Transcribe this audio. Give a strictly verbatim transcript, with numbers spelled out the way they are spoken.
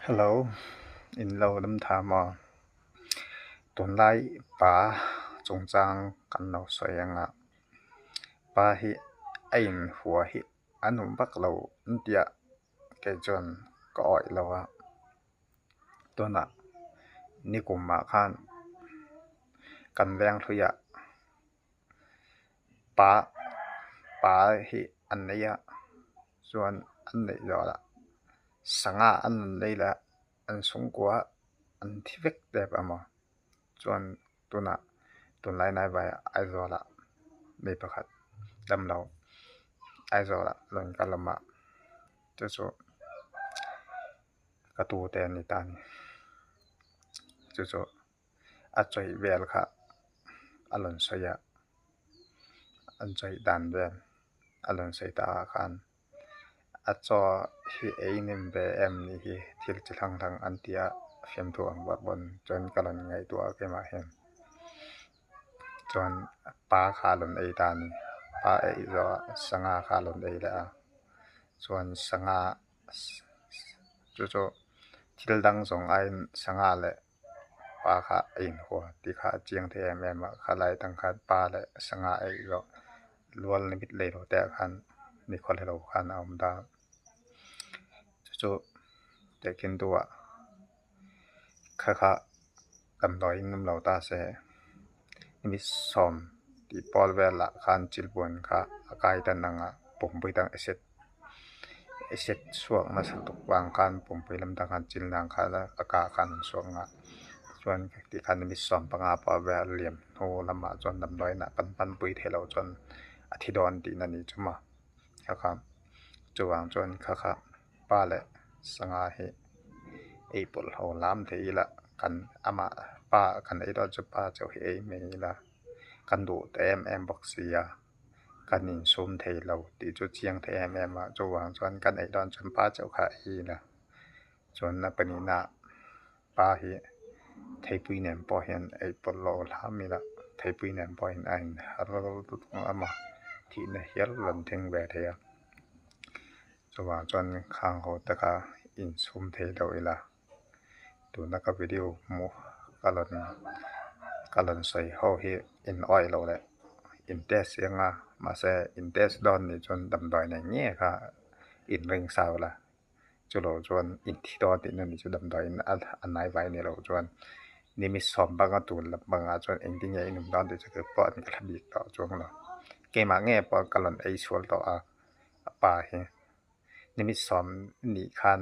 Hello, in lo dam tha maw? Tunlai pa chungchang kan lo sawi ang a. Pa hi a inhua hi a nuom bak lo an tia, kei chuan ka awih lo a. Tuna nikuma khan kan veng hluia pa, pa hi an nei a, chuan an nei zawla sanga an nei la, an sungkua an thi vek tep a maw. Chuan tuna, tunlai nai vai Aizawla mi pakhat dam lo, Aizawla lo in ka lawm a, chu chu ka tute ni ta ni. Chu chu a chawi vel kha a lawn sawi a, an chawi dan vel a lawn sawi ta khan, a chaw hi ei nim ve em ni hi, thil chi thlang thlang an tia, fiamthu ang vat bon chuan ka lawn ngaihtuah a keimah hian. Chuan pa kha lawn ei ta ni, pa ei zawh a, sanga kha lawn ei leh a, chuan sanga chu chu thil dang zawng aiin sanga leh pa kha a inhua ti kha a chiang thei em em a, kha lai tang khan pa leh sanga ei zawh lual ni mit lei lo te khan ni khawlh lo khan a awm ta. Chu chu te khin tu a kha kha damdawi in um lo ta se. Ni mit sawm tih pawl velah khan chilbuan kha a kai ta nang a, pumpui dang acid, acid suak nasa tuk vang khan pumpui lam dang khan chil nang kha a ka khan an suak nga. Chuan ti khan ni mit sawm panga pawl ve a liam hnu lamah chuan damdawiinah kan panpui thei lo chuan a thi dawn tihna ni chu maw. Kha kha, chuvang chuan kha kha pa leh sanga hi ei pawlh ho lam thei ila, kan ama pa kan ei dawn chu pa chauh hi ei mai ila, kan duh ta em em bawk si a, kan insum thei lo tih chu chiang thei em em a, chuvang chuan kan ei dawn chuan pa chauh kha ei ila. Chuan a panina pa hi theipui nen pawh hian ei pawlh lo hlam ila, theipui nen pawh hian a inhar lutuk a, ama thihna hial rawn thleng ve thei a. Chuvang chuan khang ho taka insum thei lo ila, tuna ka video hmu ka lawn, ka lawn sawi ho hi in awih lo leh in test ang a, mahse in test dawn ni chuan damdawi nei nge kha in ring sa ula. Chu lo chuan in thi dawn tihna ni chu damdawiin a, a nai vai ni lo chuan ni mit sawm banga tun lam banga chuan engtin nge in um dawn tih chu kei pawh an ka hla bik tawh chuang lo. Keimah nge pawh ka lawn ei sual tawh a, a pa hi ni mit sawm nih khan